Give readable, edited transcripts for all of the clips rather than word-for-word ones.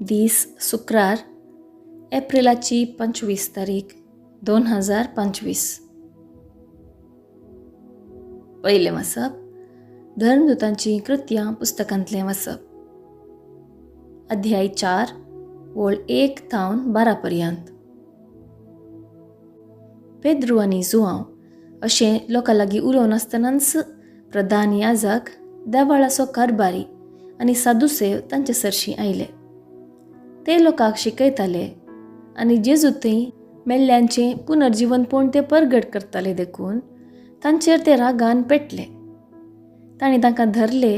दीस शुक्रार, एप्रिलाची 25 तारीख 2025. पयलें वाचप धर्मदूतांचीं कृत्यां पुस्तकांतलें वाचप, अध्याय 4 वळ 1 थावन 12 पर्यंत. पेद्रू आनी जुआंव अशें लोकां लागीं उलोवन आसतनाच प्रधान याजक, देवाळाचो कारभारी आनी सादुसेव तांचे सरशीं आयले. ते लोकांक शिकयताले आनी जेजू थंय मेल्ल्यांचें पुनर्जिवनपण ते परगट करताले देखून तांचेर ते रागान पेटले. तांणी तांकां धरले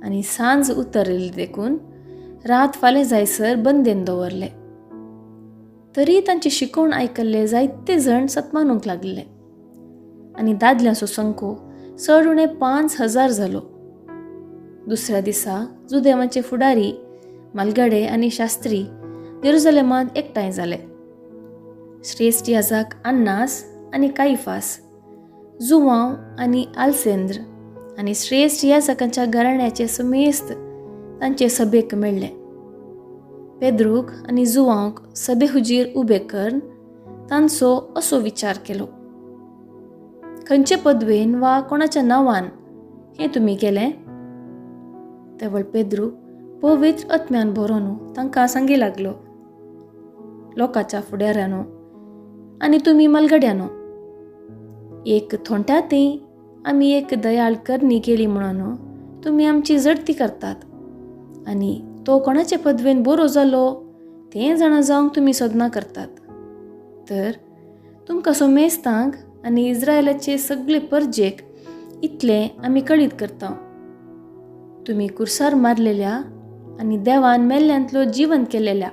आनी सांज उतरली देखून रात फाल्यां जायसर बंदेन दवरले. तरी तांची शिकवण आयकल्ले जायते जण सतमानूंक लागले आनी दादल्यांचो संको चड उणें 5000 जालो. दुसऱ्या दिसा जुदेवांचे फुडारी, मालगाडे आनी शास्त्री जेरुजलेमांत एकठांय जाले. श्रेश्ठ याजक अन्नास आनी कायफास, जुवांव आनी आलसेंद्र आनी श्रेश्ठ याजकांच्या घराण्याचे समेस्त तांचे सभेक मेळ्ळे. पेद्रूक आनी जुवांक सभे हुजीर उबे करून तांचो असो विचार केलो, खंयचे पदवेन वा कोणाच्या नांवान हें तुमी केलें? तेवळ पेद्रू पवित्र आत्म्यान भरोन तांकां सांगी लागलो, लोकांच्या फुडाऱ्यानो आनी तुमी मलगड्यानो, एक थोंट्या थंय आमी एक दयाळ करणी केली म्हणून तुमी आमची जडती करतात आनी तो कोणाचे पदवेन बरो जालो तें जाणा जावंक तुमी सोदना करतात. तर तुमकां सोमेस्तांक आनी इस्रायलाचे सगळे परजेक इतलें आमी कळीत करता, तुमी कुर्सार मारलेल्या आनी देवान मेल्ल्यांतलो जिवन केलेल्या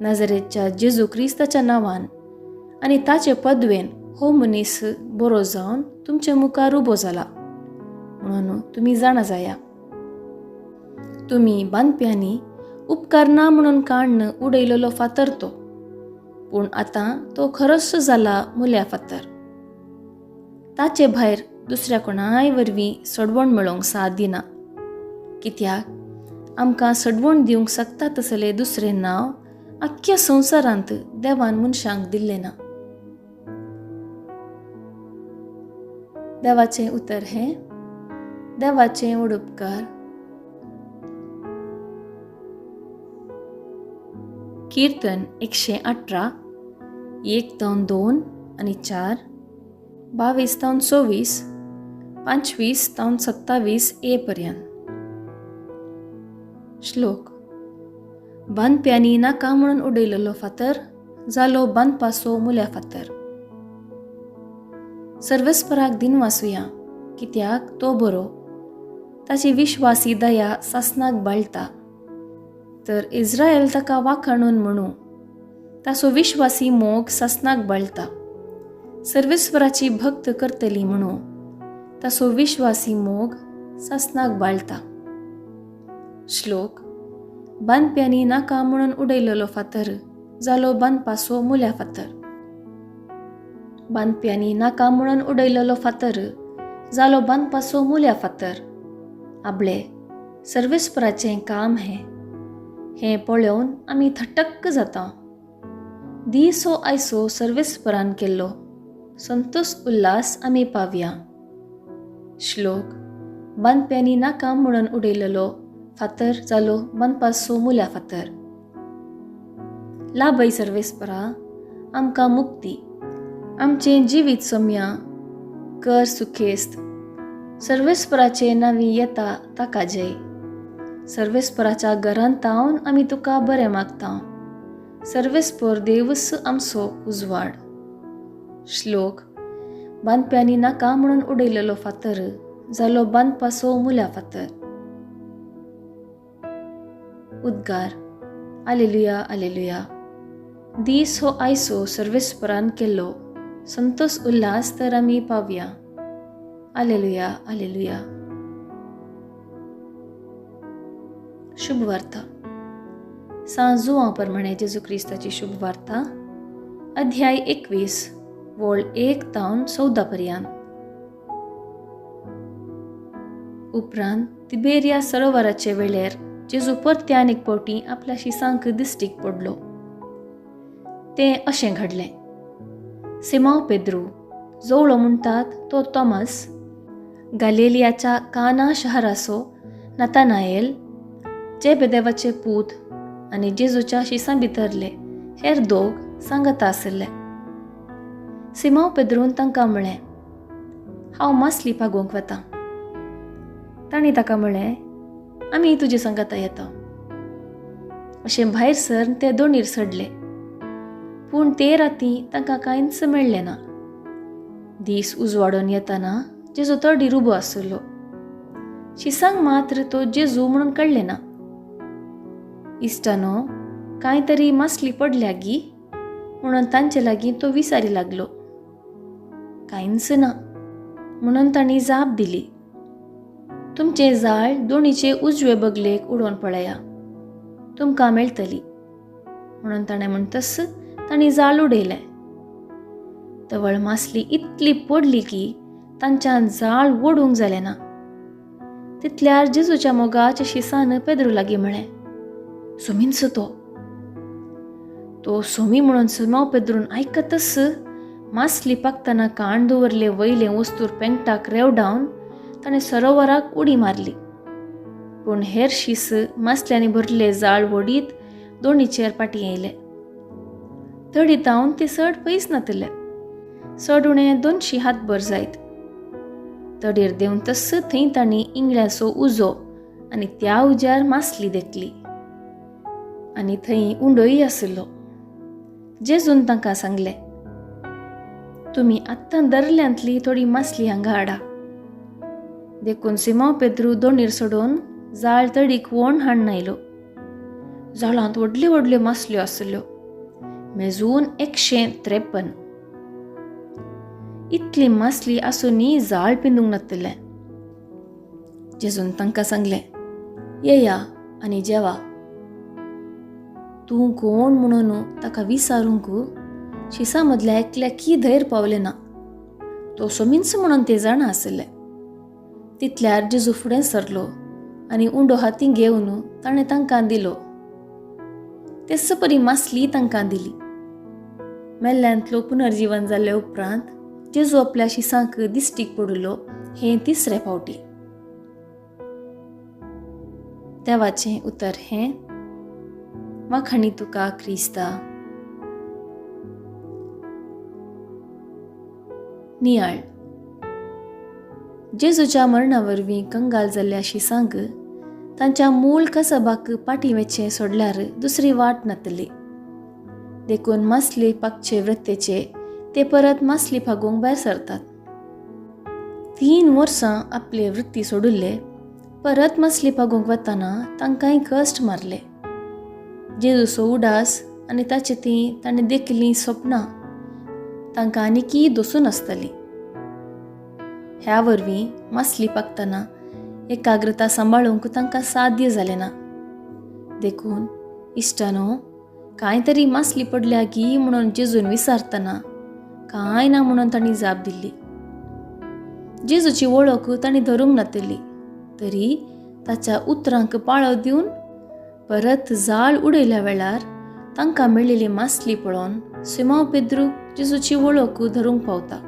नजरेच्या जेजू क्रिस्ताच्या नांवान आनी ताचे पदवेन हो मनीस बरो जावन तुमचे मुखार उबो जाला म्हणून तुमी जाणा जाया. तुमी बांदप्यांनी उपकारना म्हणून काण्ण उडयलेलो फातर तो, पूण आतां तो खरोच जाला मुल्या फातर. ताचे भायर दुसऱ्या कोणाय वरवीं सडवण मेळोवंक साथ दिना, कित्याक आमकां सडवण दिवंक शकता तसलें दुसरें नांव आख्ख्या संवसारांत देवान मनशांक दिल्लें ना. देवाचें उतर हें, देवाचें उडुपकार. कीर्तन 118, 1 तावन 2 आनी 4, 22 तावन 24, 25 तावन 27 ए पर्यंत. श्लोक. बांदप्यांनी नाका म्हणून उडयलेलो फातर जालो बांदपाचो मुल्या फातर. सर्वेस्पराक दिनवासुया, कित्याक तो बरो, ताची विश्वासी दया सासनाक बाळटा. तर इस्रायल ताका वाखाणून म्हणू, ताचो विश्वासी मोग सासनाक बाळटा. सर्वेस्वराची भक्त करतली म्हणू, ताचो विश्वासी मोग सासनाक बाळटा. श्लोक. बांदप्यांनी नाका म्हणून उडयलेलो फातर जालो बांदपाचो मुल्या फातर. बांदप्यांनी नाका म्हणून उडयलेलो फातर जालो बांदपाचो मुल्या फातर. आबळे सर्वेस्पराचें काम हें, हें पळोवन आमी थटक्क जाता. दीस हो आयसो सर्वेस्परान केल्लो, संतोष उल्हास आमी पावया. श्लोक. बांदप्यांनी नाका म्हणून उडयलेलो फातर जालो बांदपाचो मुल्या फातर. लाभय सर्वेस्परा आमकां मुक्ती, आमचें जिवीत सोम्या कर सुखेस्त. सर्वेस्पराचे नांवी येता ताका जय. सर्वेस्पराच्या घरांत तावन आमी तुका बरें मागता. सर्वेस्पर देवस आमचो उजवाड. श्लोक. बांदप्यांनी नाका म्हणून उडयलेलो फातर जालो बांदपाचो मुल्या फातर. उद्गार. आलेलुया आलेलुया. दीस हो आयसो सर्वेस्परान केल्लो, संतोष उल्हास तर आमी पावया. आलेलुया आलेलुया. शुभवार्ता. सां जुआं प्रमाणे जेजू क्रिस्ताची शुभवार्ता, अध्याय 21, वळ 1 तावन 14 पर्यंत. उपरांत तिबेरिया सरोवराचे वेळेर जेजू परत्यान एक फावटी आपल्या शिसांक दिश्टीक पडलो. तें अशें घडलें. सिमांव पेद्रू, जोवळो म्हणटात तो तॉमास, गालेलियाच्या काना शहराचो नतानाएल, जेबेदेवाचे पूत आनी जेजूच्या शिसां भितरले हेर दोग सांगता आशिल्ले. सिमांव पेद्रून तांकां म्हळें, हांव मासली पागोवंक वतां. तांणी ताका म्हळें, आमी तुजे सांगाता येता. अशें भायर सर ते दोणीर चडले, पूण ते राती तांकां कांयच मेळ्ळें ना. दीस उजवाडून येताना जेजू तडीर उबो आशिल्लो. शिसांक मात्र तो जेजू म्हणून कळ्ळें ना. इश्टानो, कांय तरी मासली पडल्या गी म्हणून तांचे लागीं तो विचारी लागलो. कांयच ना म्हणून तांणी जाप दिली. तुमचें जाळ दोणीचे उजवे बगलेक उडोवन पळया, तुमकां मेळटली म्हणून ताणें म्हणटच तांणी जाळ उडयलें. तवळ मासली इतली पडली की तांच्यान जाळ ओडूंक जालें ना. तितल्यार जेजूच्या मोगाच्या शिसान पेद्रू लागीं म्हळें, सोमींचो तो. तो सोमी म्हणून सिमांव पेद्रून आयकतच मासली पाकतना काण दवरले वयले वस्तूर पेंगटाक रेवडावन ताणें सरोवराक उडी मारली. पूण हेर शीस मासल्यांनी भरले जाळ वडीत दोणीचेर पाटी येयले. तडी तावन ते चड पयस नातले, चड उणें 200 हातभर जायत. तडीर देंवन तस थंय तांणी इंगळ्याचो उजो आनी त्या उज्यार मासली देखली आनी थंय उंडोय आशिल्लो. जेजून तांकां सांगलें, तुमी आत्तां दर्ल्यांतली थोडी मासली हांगा हाडा. देखून सिमांव पेद्रू दोणीर सोडून जाळ तडीक वोण हाडून आयलो. जाळांत व्हडल्यो व्हडल्यो मासल्यो आशिल्ल्यो, मेजून 153. इतली मासली आसूनय जाळ पिंदूंक नातिल्लें. जेजून तांकां सांगलें, येया आनी जेवा. तूं कोण म्हणून ताका विचारूंक शिसां मदल्या एकल्याकी धैर पावलें ना. तो सोमींच म्हणून ते जाणा आशिल्ले. तितल्यार जेजू फुडें सरलो आनी उंडो हातीं घेवन ताणें तांकां दिलो. तेच परी मासली तांकां दिली. मेल्ल्यांतलो पुनर्जीवन जाल्ले उपरांत जेजू आपल्या शिसांक दिश्टीक पडिल्लो हें तिसरे फावटी. देवाचें उतर हें. वाखाणी तुका क्रिस्ता. नियाळ. जेजूच्या मरणा वरवीं कंगाल जाल्ल्या शिसांक तांच्या मूळ कसबाक पाटी वेचें सोडल्यार दुसरी वाट नातली. देखून मासली पाकचे वृत्तेचे ते परत मासली फागूंक भायर सरतात. 3 वर्सां आपले वृत्ती सोडिल्ले परत मासली पागूंक वतना तांकांय कश्ट मारले. जेजूचो उडास आनी ताचे ती ताणें देखिल्लीं सपनां तांकां आनीकी दोसून आसतली. ह्या वरवीं मासली पाकतना एकाग्रता सांबाळूंक तांकां साध्य जालें ना. देखून इश्टानो, कांय तरी मासली पडल्या गी म्हणून जेजून विचारतना कांय ना म्हणून तांणी जाप दिल्ली. जेजूची वळख तांणी धरूंक नातिल्ली, तरी ताच्या उतरांक पाळो दिवन परत जाळ उडयल्या वेळार तांकां मेळिल्ली मासली पळोवन सिमांव पेद्रू जेजूची वळख धरूंक पावता.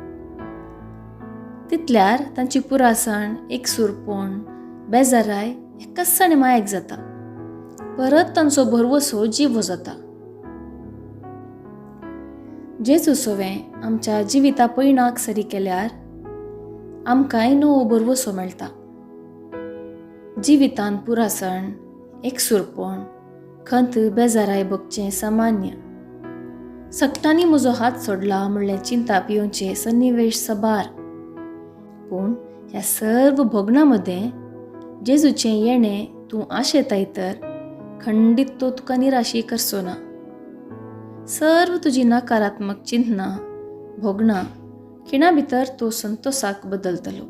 तितल्यार तांची पुरासण, एकसूरपण, बेजाराय एकाच मायक जाता. परत तांचो भरवसो जिवो जाता. जेजू सोवें आमच्या जिविता पयणाक सरी केल्यार आमकांय नवो भरवसो मेळटा. जिवितान पुरासण, एकसूरपण, खंत, बेजाराय भोगचें सामान्य. सगटांनी म्हजो हात सोडला म्हणलें चिंता पिवचें सन्निवेश सबार. पूण ह्या सर्व भोगणां मदें जेजूचें येणें तूं आशेताय तर खंडीत तो तुका निराशी करचो ना. सर्व तुजी नकारात्मक चिंतना, भोगणां खिणा भितर तो संतोसाक बदलतलो.